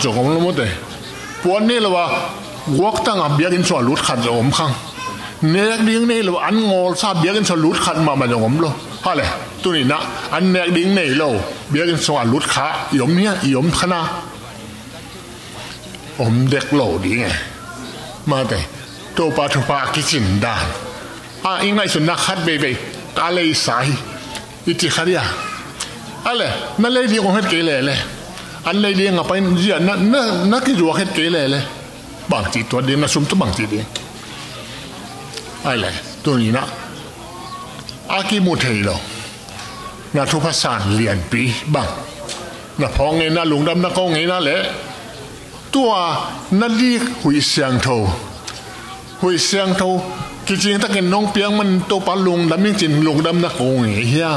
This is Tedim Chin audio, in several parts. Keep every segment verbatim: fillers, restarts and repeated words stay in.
zong om lo mawte. Puan nei lo a guaktang a biakinn sungah lut khat zong om khang. Nek ding nei lo a an ngawlsa biakinn sungah lut khat mahmah zong om lo. Hale, tuni-in ah an nek ding nei lo biakinn sungah lut kha i om hia, i om khana? Om dek lo ding e. Mate, Topa thupha a kicin dan a i ngaihsutna khat veivei ka leisa hi. I ci kha dia. A le, na lei ding om het kei lele. An lei ding a pain zia na, na, na kizuak het kei lele. Bangci tuat ding, na sum tu bangci ding. A le, tuni-in ah a kimu thei lo na thupha san lianpi bang, na phawk ngeina, lungdamna ko ngeina le tua na dik huih siangtho, huih siangtho kicing takin nong piak man Topa lungdam ing cin lungdamna ko ngei hia?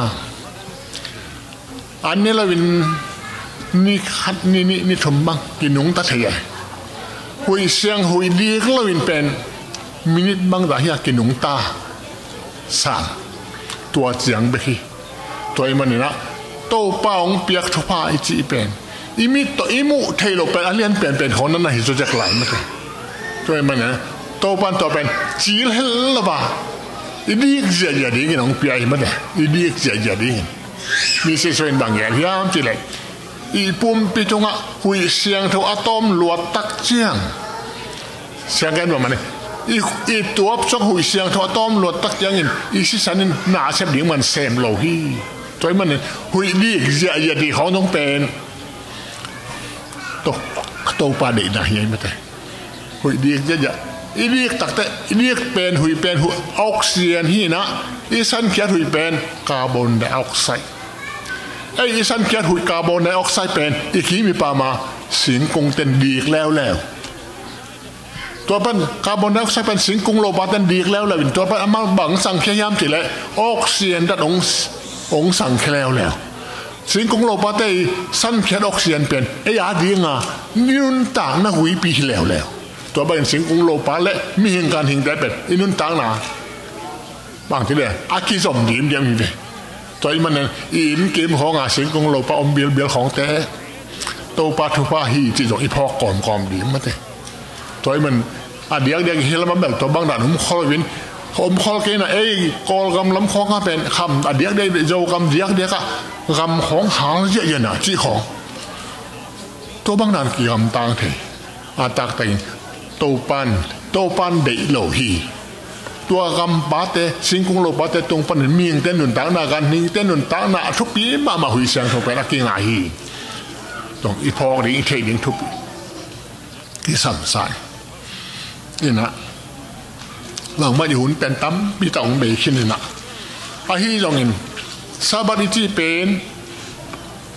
An ne loin ni khat, ni nih, ni thum bang kinungta thei a. Huih siang, huih dik loin pen minit bang dah hia kinungta sang. Tua ciang bek hi. Tua ahih manin ah Topa hong piak thupha i cih pen i mit tawh i muh theih loh pen a lian penpen khawng na na hi zawzek lai mate. Tua ahih manin ah Topa in tua pen cil hel lo a, i dik ziahziah dingin hong pia hi mate. I dik ziahziah dingin. Mi Jesuh in bang gen hiam cih leh, i pumpi tungah huih siangtho a tawm luat tak ciang, sianggen bang mani, i, i tuap suak huih siangtho a tawm luat tak ciangin i sisan in na a sep ding man sem lo hi. Tua ahih manin huih dik ziahziah ding khawng zong pen To, Topa deihna hi ei mate. Huih dik ziahziah. I dik takteh, i dik pen huih pen huih oxygen hi-in ah, i sankhiat huih pen carbon dioxide. Ei, i sankhiat huih carbon dioxide pen i kim i pam a singkungten dik leuleu. Tua pan carbon dioxide pen singkung lopa ten dik leuleu in, tua pan amah bang sangkhia hiam cih leh oxygen dan hong, hong sangkhia leuleu. Singkung lopate i sankhiat oxygen pen ei a dinga i nuntakna huipi hi leuleu. Tua bangin singkung lopa le mihing ganhingte pen i nuntakna bangci le a kizom dimdiam hi ve. Tua ahih manin i inn kim khawng a singkung lopa om bilbial khawngte Topa thupha hi cih zong i phawk kawmkawm ding mate. Tua ahih manin a diakdiak hi lam a bel tua bang dan om khol in, om khol kei in ah ei Kawlgam lam khawng a pen kham a diakdiak, Zogam diakdiak ah gam khawng hal ziahziah na cih khawng. Tua bang dan kigamtang thei. A taktakin Topan, Topan deih lo hi. Tua gampate, singkung lopate tung panin mihingte nuntakna, ganhingte nuntakna a thupi mahmah huih siangtho pen a kinga hi. Tong i phawk ding, i theih ding thupi. Kisamsa hi. Inah bangmah i hun pen tampi tak hong bei khin inah. Ahi zongin Sabbath i cih pen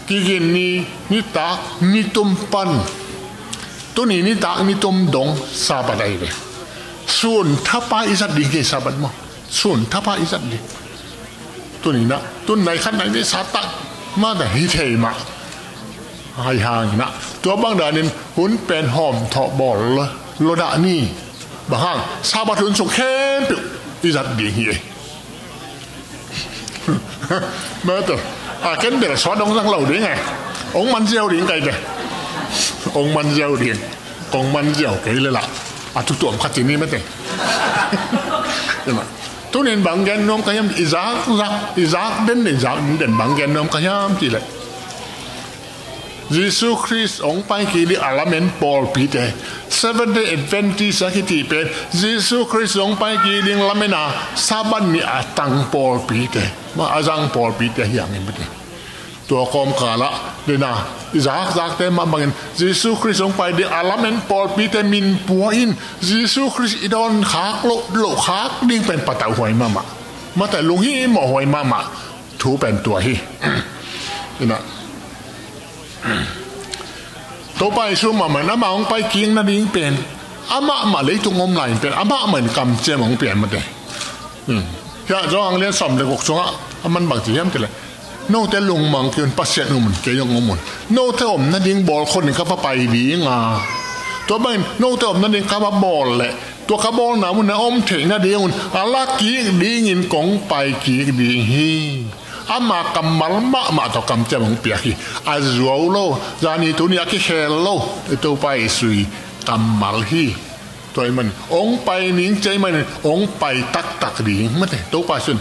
kigin ni, nitak, nitum pan, tuni nitak nitum dong Sabbath ahi ve. Sun thapa i zat ding hi Sabbath maw. Sun thapa i zat ding. Tuni inah, tun nai khat nai nih sa tak mah dah hi thei mah. Ahi hangin ah tua bang danin hun pen hawmthawh bawl lo, lo dah ni. Bang hang, Sabbath hun sung khempeuh i zat ding hi ei. Mate, a ken bel suat hong zang lo ding e. Hong man ziau ding kai te. Hong man ziau ding. Kong man ziau kei le lah a tutuam khat ci ni mate. Tunin bang gen nuam ka hiam, i zak, zak, i zak den, i zak den bang gen nuam ka hiam cih leh, Jesu Khrist hong pai kik ding a lamen pawlpite, Seventh Day Adventist a kiti pen Jesu Khrist hong pai kik ding lamen a Sabbath ni a tang pawlpite, ma a zang pawlpite hi hangin mate. Tua kawmkalah dena i zakzakte mah bangin Jesu Khrist hong pai ding a lamen pawlpite min pua in, Jesu Khrist i dawn khak loh, loh khak ding pen patauhuai mahmah. Mate, lunghimawhhuai mahmah thu pen tua hi. Inah Topa Jesu mahmah in amah hong pai kik nading pen amah mah leitung om lai in pen amah mah in kamciam hong pia mate. Hiah Johan lian sawm le guk sungah a man bang ci hiam cih leh, note lungmang kei un, Pasian um un, kei zong um un. Note om nading bawl khol in ka va pai ding a, tua bangin note om nading ka va bawl leh tua ka bawlna mun a om theih nadingun a la kik dingin kong pai kik ding hi. Ama kammal mahmah tawh kamciam hong piak hi. A zuau lo, zani tuni a kikhel lo, i Topa Jesu i kammal hi. Tua ahih manin hong pai ning ci ahih manin hong pai taktak ding, mate. Topa Jesu in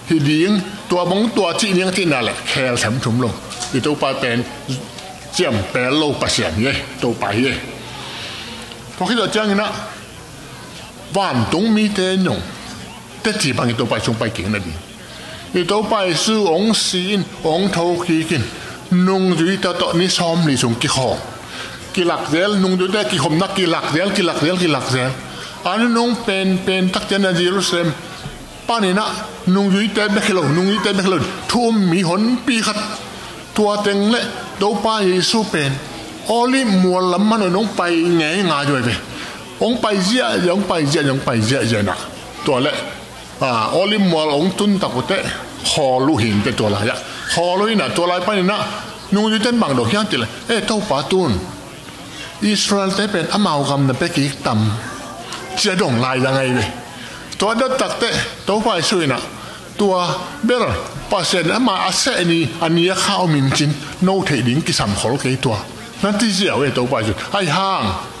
hih ding, tua bang tua cih ning cihna le khel themthum lo. I Topa pen ciampel lo Pasian hi e, Topa hi e. Tua khit tawh ciangin ah vantung mite in zong teci bang i Topa Jesu hong pai kik nading, i Topa Jesu hong si in, hong tho kik in, nungzuite tawh ni sawmli sung kikhawm, kilakzel, nungzuite kikhopna kilakzel, kilakzel, kilakzel. A nunung penpen tak ciangin ah Jerusalem panin ah nungzuite bek hi lo, nungzuite bek hi lo, thu um mi honpi khat. Tua teng le Topa Jesu pen Olive mual lam man hong pai ngeingai uh hi ve. Hong pai ziahziah, hong pai ziahziah, hong pai ziahziah in ah, tua le, ah, Olive mual hong tun tak uh teh khawl uh hi inteh tua lai-ah. Khawl uh in ah, tua lai panin ah nungzuite in bang dong hiam cih leh, "E, Topa, tu-in Israelte pen amau gam na pia kik tam?" ci-a dong lai-in ah hi ve. Tua dot tak teh Topa Jesu in ah, "Tua bel Pasian in ama a seh ni, a ni a kha om in cin, no theih ding kisam khol kei tua," na ci ziau e Topa Jesu. Ahih hang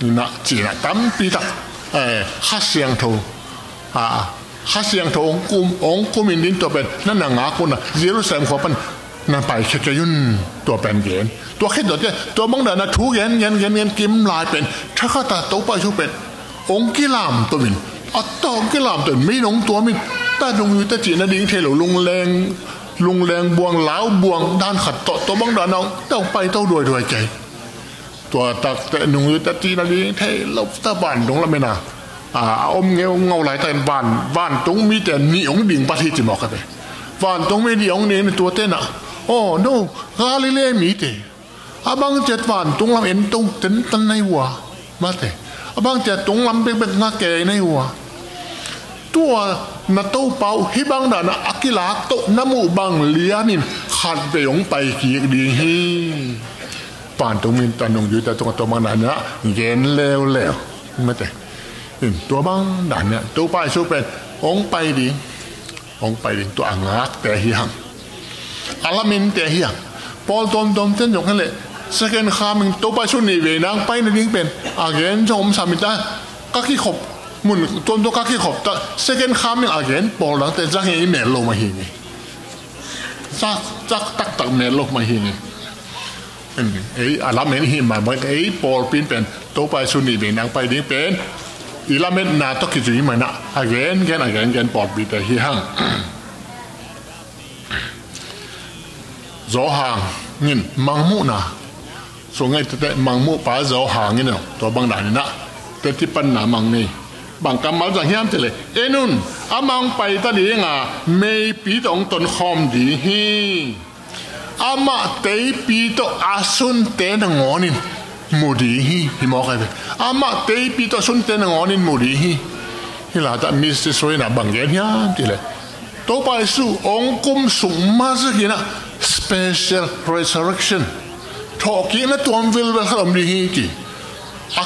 in ah, ci-in ah tampi tak, eh, Kha Siangtho, ah, Kha Siangtho hong kum, hong kum in ding, tua pen na na ngak un ah Jerusalem khua pan na paikhia kei un, tua pen gen. Tua khit tawh teh, tua bang dan a thu gen, gen, gen, gen kim lai pen, thakhat a Topa Jesu pen hong kilamto in, a tawh hong kilamto in, mei in hong tuam in, ta dong yu ta cih nading thei lo, lungleng, lungleng buang, lau buang dan khat tawh, tua bang dan a hong, ta hong paito duaiduai kei. Tua tak teh nungzuite cih nading thei lo, ta vantung lam en a, a, a om ngeungau laitak in van, vantung mite nih hong ding pat hi ci mawk a ve. Vantung mi nih hong ding in, tuate in ah, "Oh no, Galilee mite, a bang ciat vantung lam en to, tentan na hi uh a, mate. A bang ciat tung lam bekbek nga kei na hi uh a, tua na Topa uh hih bang dan a kilak toh na muh bang lian in khatvei hong pai kik ding hi." Vantung mi in ta nungzuite tungah tua bang dan a gen leuleu, mate. In tua bang dan a Topa Jesu pen hong pai ding, hong pai ding, tua a ngakte hi hang, a lamente hi hang. Pawl tuamtuamte in zong hi leh, second coming, Topa Jesu nih vei nang pai nading pen a gen zong om sam in ta, ka kikhop, mun tuamtuam ka kikhop ta, second coming a gen pawl dangte zang hi, i mel lo mah hi ni. Zak, zak taktak mel lo mah hi ni. Ei a lamen hi mah bang, ei pawlpi in pen Topa Jesu nih vei nang pai ding pen i lametna tawh kizui mah in ah, a gengen, a gengen pawlpite hi hang. Johan in Mangmuhna sung ei tete, Mangmuhpa Johan in tua bang dan in ah, teci panna mang ni. Bang kammal zang hiam cih leh, "En un, amah hong pai ta ding a, meipi tawh hong tonkhawm ding hi. Amah teipi tawh a sunte nangawn in mu ding hi," hi mawk ai ve. "Amah teipi tawh a sunte nangawn in mu ding hi." Hih laitak Mister Soi in ah bang gen hiam cih leh, Topa Jesu hong kumsuk masa kik in ah special resurrection, thawhkikna tuam vilvel khat om ding hi ci. A,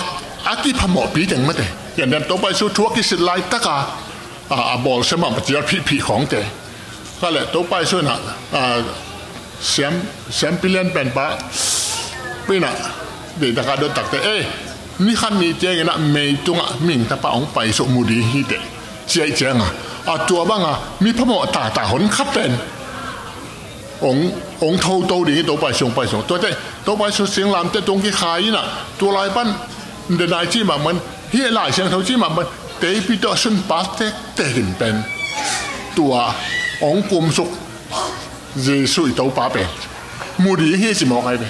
a kiphamawhpi teng mate. Ciangin Topa Jesu thu a kisit laitak a, a, a bawlsia mah pacial phihphih khawngte. Ka leh Topa Jesu in ah, a, siam, siampi lianpen pa pi in ah, deihtak a dot tak teh, "Ei, ni khat ni ciangin ah mei tungah Mihing Tapa hong paisuk mu ding hi teh," ci ahih ciangin, a tua bang a mi phamawh tata hon khat pen hong, hong thoto ding hi, Topa Jesu hong paisuk. Tuate, Topa Jesu singlamteh tung kikhai in ah, tua lai pan, denai cih mah bang, hih Lai Siangtho cih mah bang, teipi tawh a sunpa tektek in pen tua hong kumsuk Jesu i Topa pen mu ding hi ci mawk ai ve.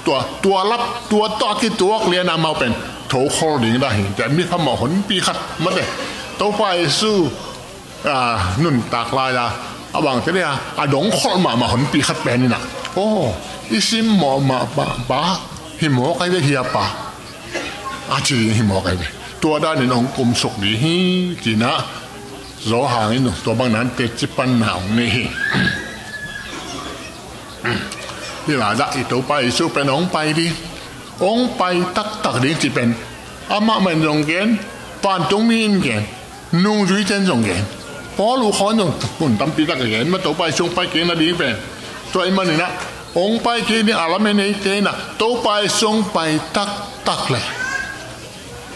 Tua, tua lap, tua tawh a kituak lian a amau pen tho khol ding dah hi, tua mi phamawh honpi khat mate. Topa Jesu, a, nuntak lai-a, a bangte dia a dong kholh mahmah honpi khat pen in ah, "Aw, i simmawh mah pa, pa hi mawk ai ve, hi a pa," a ci ding hi mawk ai ve. Tua danin hong kumsuk ding hi ci-in ah Johan in tua bang dan teci panna hong nei hi. Hih laitak i Topa Jesu pen hong pai ding, hong pai taktak ding cih pen amah mah in zong gen, vantungmi in gen, nungzuite in zong gen. Paul uh khawng zong mun tampi tak a gen mah, Topa Jesu hong pai kik nading pen. Tua ahih manin ah hong pai kik ding a lamen eite in ah Topa Jesu hong pai taktak leh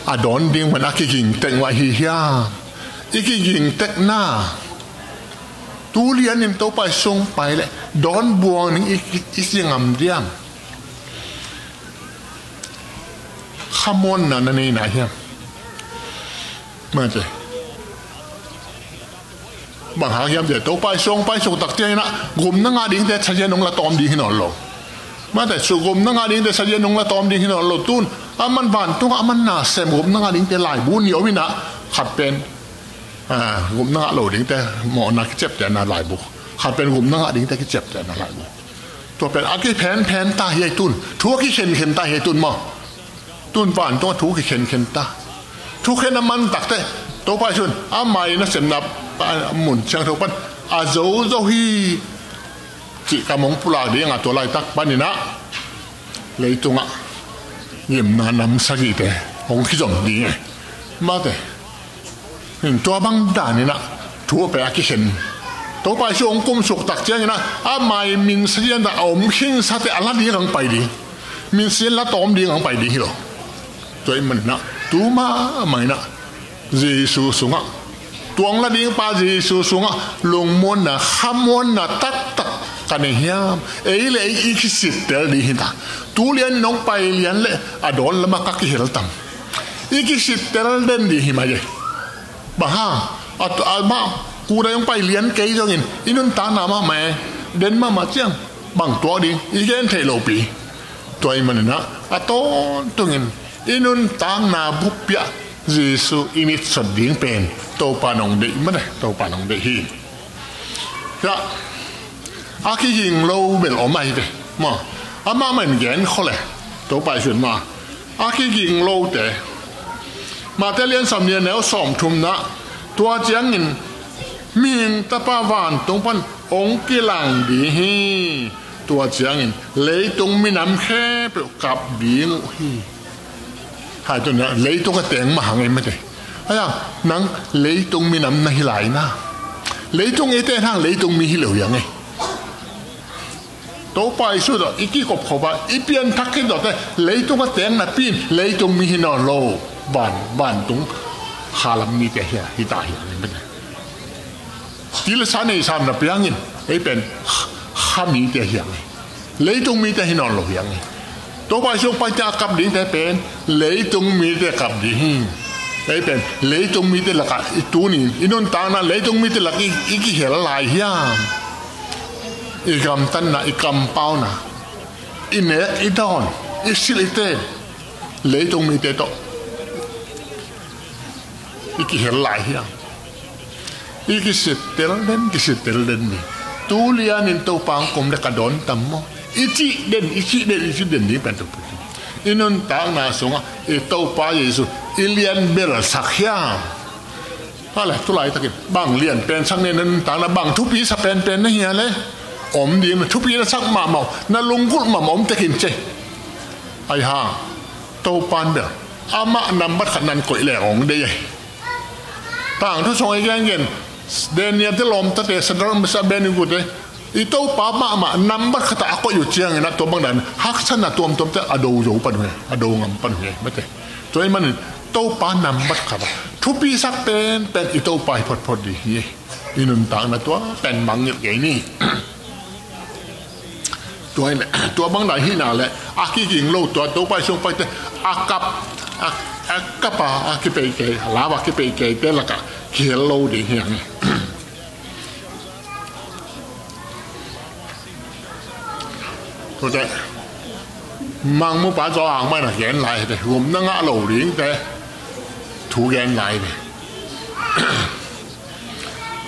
a dawn ding pen a kiging tek mah hi hiam? I kiging tekna, tu lianin Topa Jesu hong pai leh dawn buang ding i, i, i ci ngam diam? Khamuanna na nei nai hiam? Mate. Bang hang hiam cih leh Topa Jesu hong pai suk tak ciangin ah gupna ngah dingte sazian hong la tawm ding hi nawn lo. Mate, gupna ngah dingte sazian hong la tawm ding hi nawn lo. Tun aman vantungah aman na sem gupna ngah dingte laibu nih om in ah, khat pen, ah, gupna ngah lo dingte mawhna kiciaptehna laibu, khat pen gupna ngah dingte kiciaptehna laibu. Tua pen a kiphenphen ta hi ei tun. Thu a kikhenkhen ta hi ei tun maw. Tun vantungah thu kikhenkhen ta. Thukhen a man tak teh, Topa Jesu in ama i nasemna pan, mun siangtho pan a zo zo hi cih kam hong pulak ding a, tua laitak panin ah leitungah gimna nam sagihte hong kizom ding e. Mate. Hin tua bang danin ah thu a pen a kikhen. Topa Jesu hong kumsuk tak ciangin ah ama i min sazian a om khinsate a la ding hong pai ding. Min sazian la tawm ding hong pai ding hi lo. Tua ahih manin ah tu mahmah in ah Jesu sungah, tua hong la ding pa Jesu sungah lungmuanna, khamuanna taktak ka nei hiam? Ei le ei i kisittel ding hi ta. Tu lianin hong pai lian leh a dawn lamah ka kihel tam? I kisittel den ding hi mai e. Bang hang? A, amah kudai hong pai lian kei zongin i nuntakna mahmah e, den mahmah ciang bang tuak ding i gen theih lopi. Tua ahih manin ah a tawntungin i nuntakna buppi ah Jesu i mitsot ding pen Topa in hong deih mate, Topa in hong deih hi. Hiah a kiging lo bel om ahi ve maw. Amah mah in gen khol e, Topa Jesu in maw. A kiging lote, Mate lian sawm nih a neu sawmthumna, tua ciangin mihing tapa vantung pan hong kilang ding hi. Tua ciangin leitung minam khempeuh kap ding uh hi. Hai tun ah leitung a teng mah hang e mate. Ahi hang nang leitung minam na hi lai na. Leitung eite hang leitung mi hi lo hi hang e. Topa Jesu tawh i kikopkhop a i pianthak khit tawh teh leitung a teng napi in leitung mi hi nawn lo. Van, vantung khalam mite hi, hi ta hi hang e mate. Ti le sa nei sam na piangin ei pen kha mite hi hang e. Leitung mite hi nawn lo hi hang e. Topa Jesu hong pai ciang a kap dingte pen leitung mite kap ding hi. Ei pen leitung mite lakah i tuni in i nuntakna leitung mite lak i, i kihel lai hiam? I gamtatna, i kampauna, i nek i dawn, i silh i ten leitung mite tawh i kihel lai hiam? I kisittel den, kisittel den ni. Tu lianin Topa hong kum leh ka dawn tam maw? I cih den, i cih den, i cih den ding pen Topa. I nuntakna sungah i Topa Jesu i lianbelsak hiam? Hale, tu laitakin bang lianpensak na hi, na nuntakna bang thupisak penpen na hi a le? Om ding, na thupi na sak mahmah, na lunggulh mahmah om tekin ci. Ahi hang Topa in bel amah nambat khat na koih leng hong deih e. Tangthu sung i gengen Daniel te, lawmtate Sadrak, Mesak, Abednego te, i Topa mahmah nambat khat ah a koih uh ciangin ah tua bang dan haksatna tuamtuamte a do zo pan uh hi, a do ngam pan uh hi mate. Tua ahih manin Topa nambat khat ah thupisak penpen i Topa hi photphot ding hi. I nuntakna tua pen mangngilh kei ni. Tua hi leh, tua bang dan hihna leh a kiging lo, tua Topa Jesu hong paite a kap, a, a kap a, a kipeih kei, a lau a kipeih keite lakah kihel lo ding hi hang e. Tua teh Mangmupa Johan mah in a gen lai hi teh, gupna ngah lo dingte thu gen lai hi teh.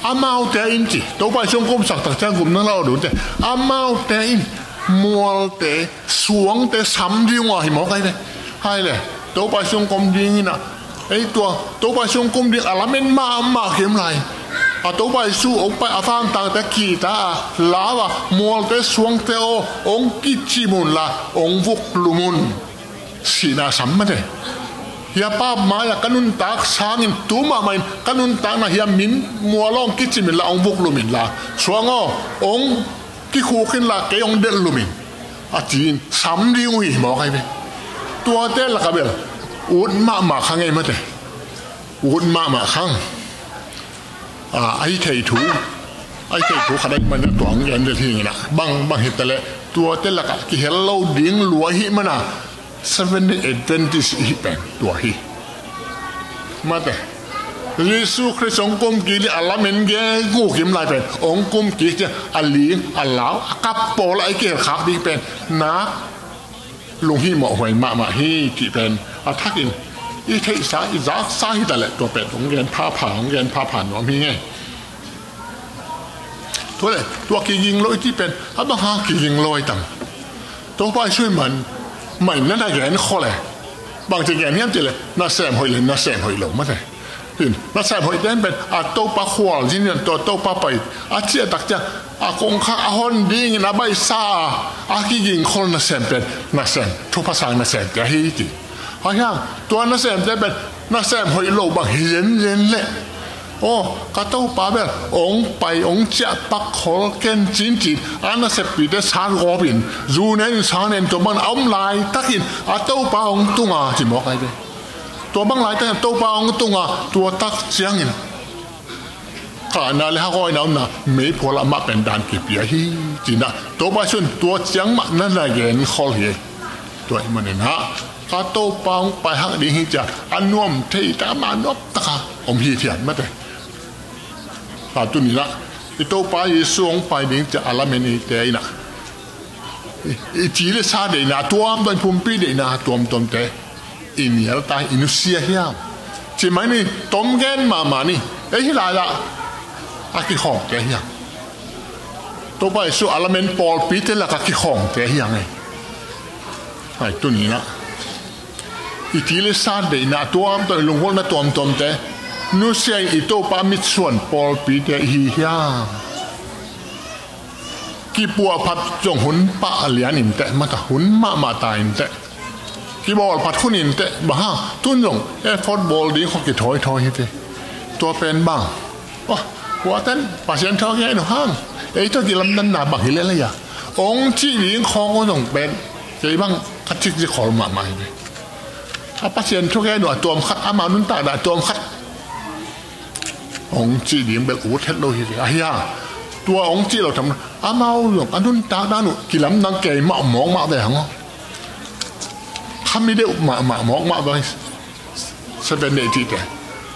Amaute in ci, Topa Jesu hong kumsak tak ciang gupna ngah lo dingte, amaute in mualte, suangte sam ding uh a hi mawk ahi ve. Hai le, Topa Jesu hong kum ding in ah, ei tua Topa Jesu hong kum ding a lamen mahmah kei lai. A Topa Jesu hong pai a, vantungte kihta a, lau a, mualte, suangte aw, hong kicim un la, hong vuklum un. Sihna sam mate. Hia pa mai-ah ka nuntak sangin tu mahmah in ka nuntakna hia min mualawng kicimin la hong vuk lumin la suang aw, hong kikhuk inla kei hong delh lumin a ci-in sam ding uh hi mawk ahi ve. Tuate lakah bel ut mahmah khang ei mate. Ut mahmah khang. A, ahi thei thu, ahi thei thu khat ahi mana tua hong gen delh hi inah bang bang hitaleh tuate lakah kihel lo ding lua ahi mana Seventh Day Adventist ihi pen tua hi. Mate, Jesu Khrist hong kum kik ding a lamen gen gukim lai pen hong kum kik ciang a ling a lau a kap pawl a i kihel khak ding pen nak lunghimawh huai mahmah hi cih pen a thakin i theihsa i zaksa hitaleh tua pen hong gen phapha hong gen phapha nuam hi ngei. Tua le tua kiging lo i cih pen a bang hang kiging lo i tam. Topa i sui man mai na na gen khol e. Bang ci gen hiam cih le nasem hoih le nasem hoih lo mate. Hin nasem hoih ten pen a Topa khual zin in tua Topa pai a ciah tak ciang a kongkhak a hon dingin a baihsa a kiging khol nasem pen nasem thupha sang nasem te ahi ci. Ahi hang tua nasemte pen nasem hoih lo bang hi zenzen leh aw ka Topa bel hong pai hong ciahpak khol ken cincin a naseppite sat gawpin zu nen in sang nen tua bang a om laitakin a Topa hong tunga ci mawk ahi ve. Tua bang laitakin a Topa hong tunga tua tak ciangin kahna le hakawina omna meiphual amah pen dan kipia hi. Cinah Topa sun tua ciang mah na na gen khol hi. Tua i maninah ka Topa hong pai hak ding hi cia a nuam thei taka mah nuam taka om hi thian mate. A tuninah i Topa Jesu hong pai ding cia a lamen ite inah i ci le sa deihna tuamtuam i pumpi deihna tuamtuamte i nial ta i nusia hiam? Ci mai ni. Tom gen mahmah ni. Ei hi lai lah a kikhawngte hiam? Topa Jesu a lamen pawlpite laka kikhawngte hiam ei? Ai tuninah i ti le sa deihna tuamtuam i lungholhna tuamtuamte nusia i Topa mitsuan pawlpite i hi hiam? Kipuahphat zong hun pah lian inteh mata hun mahmah ta inteh. Kibawlphat hun inteh bang hang tun zong effort bawl ding khawng kithawithawi hi ve. Tua pen bang oh kuaten Pasian thawk ngai no hang ei tawh kilamdanna bang hi lelei a ong cih ding khawng aw zong pen kei bang ka cikcik khol mahmah hi ve. A Pasian thawk ngai no a tuam khat ama nuntakna a tuam khat ong cih ding bel ut het lo hi ve. Ahi a tua ong cih lo tham amau zong a nuntak dan uh kilamdang kei mah mawkmah ve hang aw. Khami deuh mahmah mawkmah ve. Seven Day cihte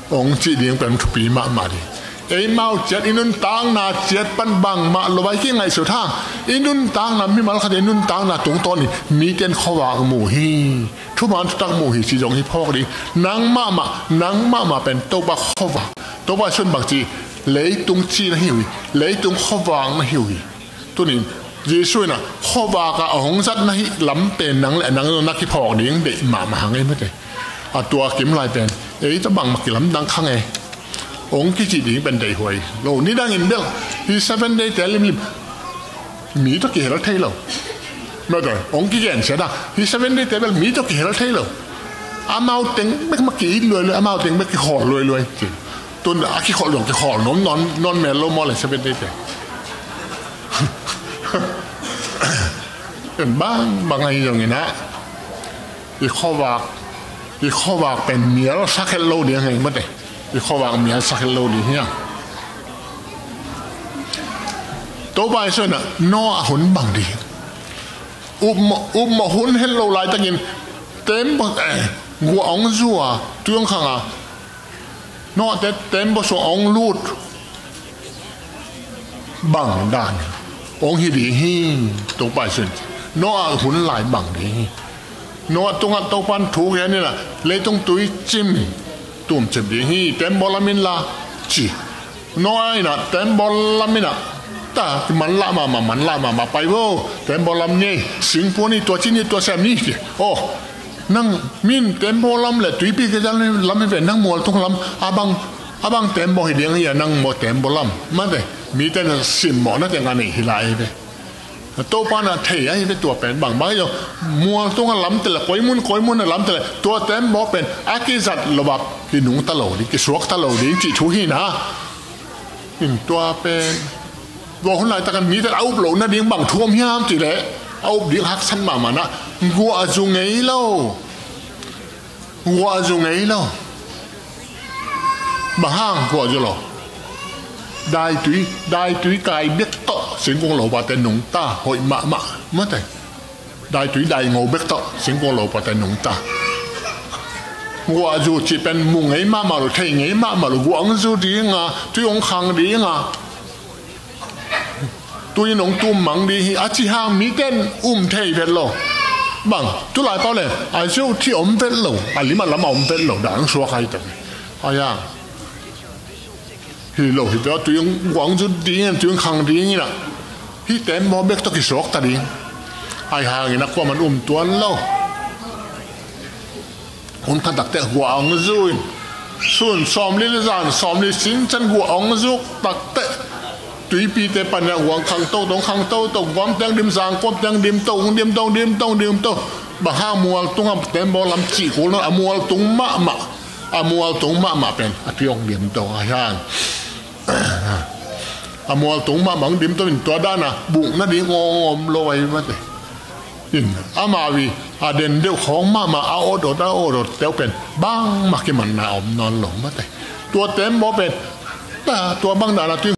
ong cih ding pen thupi mahmah ding. Eimau ciat i nuntakna ciat pan bangmah lo vai kingaihsut hang i nuntakna mimal khat i nuntakna tungtawn in mite in khuavak mu hi. Thuman thutak mu hi ci zong hi phawk ding. Nang mahmah nang mahmah pen Topa khuavak Topa sun bangci leitung ci na hi uh hi. Leitung khuavak na hi uh hi. Tunin Jesu inah khuavak a hong zat na hi lam pen nang le nang na kiphawk ding deih mahmah hang ei mate. A tua kim lai pen ei tawh bangmah kilamdang khang ei. Ong kicih ding pen deihhuai lo nidangin bel hi Seven Day te limlim mi tawh kihel thei lo. Mate ong kigen sia dang hi Seven Day te bel mi tawh kihel thei lo. Amau teng bek mah ki-it luailuai amau teng bek kikhawl luailuai. Tun a kikhawl zong kikhawl nuam nawn mel lo maw le Seven Day te. Bang bang ahi zongin ah i khuavak i khuavak pen mial sakhelh lo ding heng mate. I khuavak mial sakhelh lo ding hiang. Topa i suan ah Noah hun bang ding upmawh hun het lo laitakin tembaw guah hong zua tuang khanga Noah te tembaw sung hong lut bang dan hong hi ding hi. Topa i sun Noah hun lai bang ding hi. Noah tungah Topan thu gen inah leitung tui cim tumcip ding hi. Tembaw lam inla ci Noah inah tembaw lam inah ta manlah mahmah manlah mahmah pai vo tembaw lam ni singpuan ni tua ci ni tua sem ni ci. Oh nang min tembaw lam le tuipi ke lam hi ve nang mual tung lam a bang a bang tembaw hi ding hi a nang maw tembaw lam mate mite na simmawh na teng a nei hi lai hi ve. Topa na thei ahi ve tua pen, bangbang hi lo. Mual tungah lamte le, koi mun koi munah lamte le, tua tembaw pen a kizat lo a, kinungta lo ding, kisuakta lo ding cih thu hi na. In tua pen, tua hun laitakin mite a up loh nading bang thu om hiam cih leh, a up ding haksat mahmah na, guahzu ngei lo. Guahzu ngei lo. Bang hang guahzu lo? Daitui, daitui kai bek tawh singkung lopate nungta, hoih mahmah, mate. Daitui daingo bek tawh singkung lopate nungta. Guahzu cih pen mu ngei mahmah lo, thei ngei mahmah lo, guah hong zu ding a, tui hong khang ding a, tui in hong tum mang ding hi, a ci hang mite in um thei vet lo. Bang, tulai pau le, a zeu thei om vet lo, a lim a lam a om vet lo, dan suak ahi tak. Ahi hang, hi lo, hi vet, tui hong, guah hong zu ding in, tui hong khang ding in a, hih tembaw bek tawh kisuakta ding. Ahi hangin a kuaman um tuan lo. Hun khat takteh guah hong zu in, sun sawmli le zan sawmli singcan guah hong zuk takteh, tuipite panin a guah khang toto, khang toto, guam teng dim, zangkuam teng dim to, hong dim to, dim to, dim to. Bang hang mual tungah tembaw lam cih kul nawn, a mual tung mahmah, a mual tung mahmah pen a tui hong dim to, ahi hang. A mual tung mahmah hong dim to in tua dan a buk nading hong om lo ahi mate. In, amau i a den deuh khawng mahmah, a awt awt, a awt awt deuh pen bangmah kimanna om nawn lo mate. Tua tembaw pen, ta, tua bang dan a tui